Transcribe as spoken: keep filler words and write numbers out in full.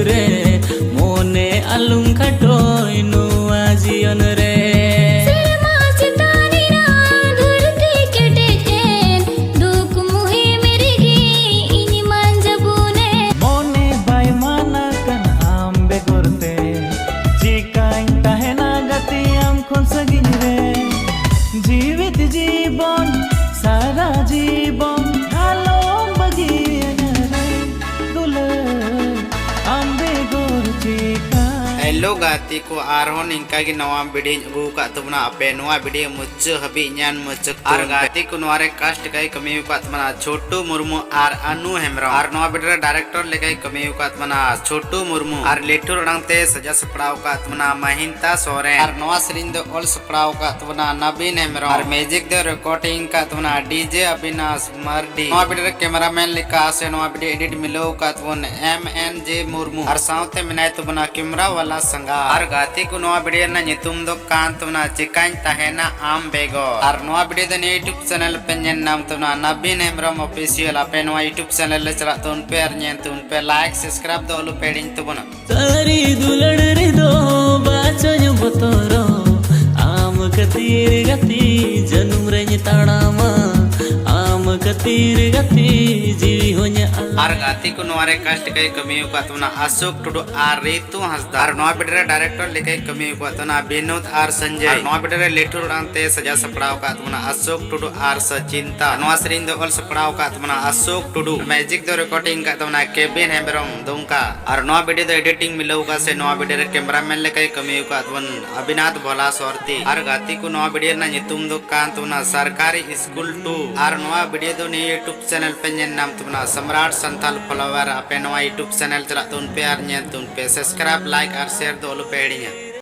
ᱨᱮ ᱢᱚᱱᱮ ᱟᱞᱚᱢ ᱠᱷᱟᱴᱚᱭ ᱱᱚᱣᱟ ᱡᱤᱭᱚᱱ ᱨᱮ᱾ ᱥᱮᱨᱢᱟ ᱪᱮᱛᱟᱱ ᱨᱮᱱᱟᱜ ᱫᱷᱟᱹᱨᱛᱤ ᱠᱮᱴᱮᱡ ᱮᱱ, ᱫᱩᱠ ᱢᱩᱦᱤᱢ ᱨᱮᱜᱮ ᱤᱧ ᱢᱟᱧ ᱡᱟᱹᱵᱩᱱᱮ᱾ ᱢᱚᱱᱮ ᱵᱟᱭ ᱢᱟᱱᱟ ᱠᱟᱱᱟ ᱟᱢ ᱵᱮᱜᱚᱨ ᱛᱮ, ᱪᱤᱠᱟᱹᱧ ᱛᱟᱦᱮᱱᱟ ᱜᱟᱛᱮ ᱟᱢ ᱠᱷᱚᱱ ᱥᱟᱺᱜᱤᱧ ᱨᱮ᱾ ᱡᱤᱣᱤᱫ ᱡᱤᱵᱚᱱ ᱥᱟᱨᱟ ᱡᱤᱵᱚᱱ ᱟᱞᱚᱢ ᱵᱟᱹᱜᱤᱭᱟᱹᱧᱟ ᱨᱮ ᱫᱩᱞᱟᱹᱲ, ᱟᱢ ᱵᱮᱜᱚᱨ ᱪᱮᱠᱟ᱾ ᱦᱮᱞᱳ ᱜᱟᱛᱮ ᱠᱚ, ᱟᱨᱦᱚᱸ ᱱᱤᱝᱠᱟ ᱜᱮ ᱱᱟᱣᱟ ᱵᱷᱤᱰᱤᱭᱳᱧ ᱟᱹᱜᱩ ᱟᱠᱟᱫ ᱛᱟᱵᱚᱱᱟ᱾ ᱟᱯᱮ ᱱᱚᱣᱟ ᱵᱷᱤᱰᱤᱭᱳ ᱢᱩᱪᱟᱹᱫ ᱦᱟᱹᱵᱤᱡ ᱧᱮᱞ ᱢᱩᱪᱟᱹᱫ ᱟᱨ ᱛᱟᱵᱚᱱ ᱯᱮ᱾ ᱜᱟᱛᱮ ᱠᱚ, ᱱᱚᱣᱟ ᱨᱮ ᱠᱟᱥᱴ ᱞᱮᱠᱟᱭ ᱠᱟᱹᱢᱤ ᱟᱠᱟᱫ ᱛᱟᱵᱚᱱᱟ ᱪᱷᱳᱴᱩ ᱢᱩᱨᱢᱩ ᱟᱨ ᱟᱱᱩ ᱦᱮᱢᱵᱨᱚᱢ, ᱟᱨ ᱱᱚᱣᱟ ᱵᱷᱤᱰᱤᱭᱳ ᱨᱮ ᱰᱟᱭᱨᱮᱠᱴᱚᱨ ᱞᱮᱠᱟᱭ ᱠᱟᱹᱢᱤ ᱟᱠᱟᱫ ᱛᱟᱵᱚᱱᱟ ᱪᱷᱳᱴᱩ ᱢᱩᱨᱢᱩ, ᱟᱨ ᱞᱤᱴᱷᱩᱨ ᱟᱲᱟᱝ ᱛᱮ ᱥᱟᱡᱟᱣ ᱥᱟᱯᱲᱟᱣ ᱟᱠᱟᱫ ᱛᱟᱵᱚᱱᱟ ᱢᱟᱦᱤᱱᱛᱟ ᱥᱚᱨᱮᱱ, ᱟᱨ ᱱᱚᱣᱟ ᱥᱮᱨᱮᱧ ᱫᱚ ᱚᱞ ᱥᱟᱯᱲᱟᱣ ᱟᱠᱟᱫ ᱛᱟᱵᱚᱱᱟ ᱱᱟᱵᱤᱱ ᱦᱮᱢᱵᱨᱚᱢ, ᱟᱨ ᱢᱤᱭᱩᱡᱤᱠ ᱫᱚ ᱨᱮᱠᱚᱨᱰᱤᱝ ᱟᱠᱟᱫ ᱛᱟᱵᱚᱱᱟ ᱰᱤᱡᱮ ᱟᱵᱤᱱᱟᱥ ᱢᱟᱨᱰᱤ᱾ ᱱᱚᱣᱟ ᱵᱷᱤᱰᱤᱭᱳ ᱨᱮ ᱠᱮᱢᱮᱨᱟᱢᱮᱱ ᱞᱮᱠᱟ ᱥᱮ ᱱᱚᱣᱟ ᱵᱷᱤᱰᱤᱭᱳ ᱮᱰᱤᱴ ᱢᱤᱞᱟᱹᱣ ᱟᱠᱟᱫ ᱛᱟᱵᱚᱱ ᱮᱢ ᱮᱱ ᱡᱮ ᱢᱩᱨᱢᱩ, ᱟᱨ ᱥᱟᱶᱛᱮ ᱢᱮᱱᱟᱭ ᱛᱟᱵᱚᱱᱟ ᱠᱮᱢᱮᱨᱟ ᱣᱟᱞᱟ ᱥᱟᱸᱜᱟ᱾ ᱟᱨ ᱜᱟᱛᱮ ᱠᱚ, ᱱᱚᱣᱟ ᱵᱷᱤᱰᱤᱭᱳ ᱨᱮᱱᱟᱜ ᱧᱩᱛᱩᱢ ᱫᱚ ᱠᱟᱱ ᱛᱟᱵᱚᱱᱟ ᱪᱮᱠᱟᱧ ᱛᱟᱦᱮᱱᱟ ᱟᱢ ᱵᱮᱜᱚᱨ᱾ ᱟᱨ ᱱᱚᱣᱟ ᱵᱷᱤᱰᱤᱭᱳ ᱫᱚ ᱱᱤᱭᱟᱹ YouTube ᱪᱮᱱᱮᱞ ᱯᱮ ᱧᱮᱞ ᱧᱟᱢ ᱛᱟᱵᱚᱱᱟ ᱱᱟᱵᱤᱱ ᱦᱮᱢᱵᱨᱚᱢ ᱚᱯᱷᱤᱥᱤᱭᱟᱞ᱾ ᱟᱯᱮ ᱱᱚᱣᱟ YouTube ᱪᱮᱱᱮᱞ ᱨᱮ ᱪᱟᱞᱟᱜ ᱛᱟᱵᱚᱱ ᱯᱮ ᱟᱨ ᱧᱮᱞ ᱛᱟᱵᱚᱱ ᱯᱮ, ᱞᱟᱭᱤᱠ ᱥᱟᱵᱥᱠᱨᱟᱭᱤᱵ ᱫᱚ ᱟᱞᱚ ᱯᱮ ᱦᱤᱲᱤᱧ ᱛᱟᱵᱚᱱᱟ᱾ ᱥᱟᱹᱨᱤ ᱫᱩᱞᱟᱹᱲ ᱨᱮᱫᱚ ᱵᱟᱪᱚᱧ ᱵᱚᱛᱚᱨᱚᱜ, ᱟᱢ ᱠᱷᱟᱹᱛᱤᱨ ᱜᱟᱛᱮ ᱡᱟᱹᱱᱩᱢ ᱨᱮᱧ ᱛᱟᱲᱟᱢᱟ, ᱟᱢ ᱠᱷᱟᱹᱛᱤᱨ ᱜᱟᱛᱮ ᱡᱤᱣᱤ ᱦᱚᱧ ᱟᱲᱟᱜᱟ᱾ ᱟᱨ ᱜᱟᱛᱮ ᱠᱚ, ᱱᱚᱣᱟ ᱨᱮ ᱠᱟᱥᱴ ᱞᱮᱠᱟᱭ ᱠᱟᱹᱢᱤ ᱟᱠᱟᱫ ᱛᱟᱵᱚᱱᱟ ᱚᱥᱳᱠ ᱴᱩᱰᱩ ᱟᱨ ᱨᱤᱛᱩ ᱦᱟᱸᱥᱫᱟ, ᱟᱨ ᱱᱚᱣᱟ ᱵᱷᱤᱰᱤᱭᱳ ᱨᱮ ᱰᱟᱭᱨᱮᱠᱴᱚᱨ ᱞᱮᱠᱟᱭ ᱠᱟᱹᱢᱤ ᱟᱠᱟᱫ ᱛᱟᱵᱚᱱᱟ ᱵᱤᱱᱳᱫ ᱟᱨ ᱥᱚᱧᱡᱚᱭ, ᱟᱨ ᱱᱚᱣᱟ ᱵᱷᱤᱰᱤᱭᱳ ᱨᱮ ᱞᱤᱴᱷᱩᱨ ᱟᱲᱟᱝ ᱛᱮ ᱥᱟᱡᱟᱣ ᱥᱟᱯᱲᱟᱣ ᱟᱠᱟᱫ ᱛᱟᱵᱚᱱᱟ ᱚᱥᱳᱠ ᱴᱩᱰᱩ ᱟᱨ ᱥᱚᱪᱤᱱᱛᱟ᱾ ᱱᱚᱣᱟ ᱥᱮᱨᱮᱧ ᱫᱚ ᱚᱞ ᱥᱟᱯᱲᱟᱣ ᱟᱠᱟᱫ ᱛᱟᱵᱚᱱᱟ ᱚᱥᱳᱠ ᱴᱩᱰᱩ, ᱢᱤᱭᱩᱡᱤᱠ ᱫᱚ ᱨᱮᱠᱚᱨᱰᱤᱝ ᱟᱠᱟᱫ ᱛᱟᱵᱚᱱᱟ ᱠᱮᱵᱤᱱ ᱦᱮᱢᱵᱨᱚᱢ ᱫᱩᱢᱠᱟ, ᱟᱨ ᱱᱚᱣᱟ ᱵᱷᱤᱰᱤᱭᱳ ᱫᱚ ᱮᱰᱤᱴᱤᱝ ᱢᱤᱞᱟᱹᱣ ᱟᱠᱟᱫ ᱥᱮ ᱱᱚᱣᱟ ᱵᱷᱤᱰᱤᱭᱳ ᱨᱮ ᱠᱮᱢᱮᱨᱟᱢᱮᱱ ᱞᱮᱠᱟᱭ ᱠᱟᱹᱢᱤ ᱟᱠᱟᱫ ᱛᱟᱵᱚᱱ ᱚᱵᱤᱱᱟᱛᱷ ᱵᱷᱳᱞᱟ ᱥᱚᱨᱛᱤ᱾ ᱟᱨ ᱜᱟᱛᱮ ᱠᱚ, ᱱᱚᱣᱟ ᱵᱷᱤᱰᱤᱭᱳ ᱨᱮᱱᱟᱜ ᱧᱩᱛᱩᱢ ᱫᱚ ᱠᱟᱱ ᱛᱟᱵᱚᱱᱟ ᱥᱚᱨᱠᱟᱨᱤ ᱥᱠᱩᱞ ᱴᱩ᱾ ᱟᱨ ᱱᱚᱣᱟ ᱵᱷᱤᱰᱤᱭᱳ ᱫᱚ ᱱᱤᱭᱟᱹ YouTube ᱪᱮᱱᱮᱞ ᱯᱮ ᱧᱮᱞ ᱧᱟᱢ ᱛᱟᱵᱚᱱᱟ ᱥᱚᱢᱨᱟᱴ ᱥᱟᱱᱛᱟᱞ ᱯᱷᱚᱞᱳᱣᱟᱨ᱾ ᱟᱯᱮ ᱱᱚᱣᱟ YouTube ᱪᱮᱱᱮᱞ ᱪᱟᱞᱟᱜ ᱛᱟᱵᱚᱱ ᱯᱮ ᱟᱨ ᱧᱮᱞ ᱛᱟᱵᱚᱱ ᱯᱮ, ᱥᱟᱵᱥᱠᱨᱟᱭᱤᱵ, ᱞᱟᱭᱤᱠ ᱟᱨ ᱥᱮᱭᱟᱨ ᱫᱚ ᱟᱞᱚ ᱯᱮ ᱦᱤᱲᱤᱧᱟ᱾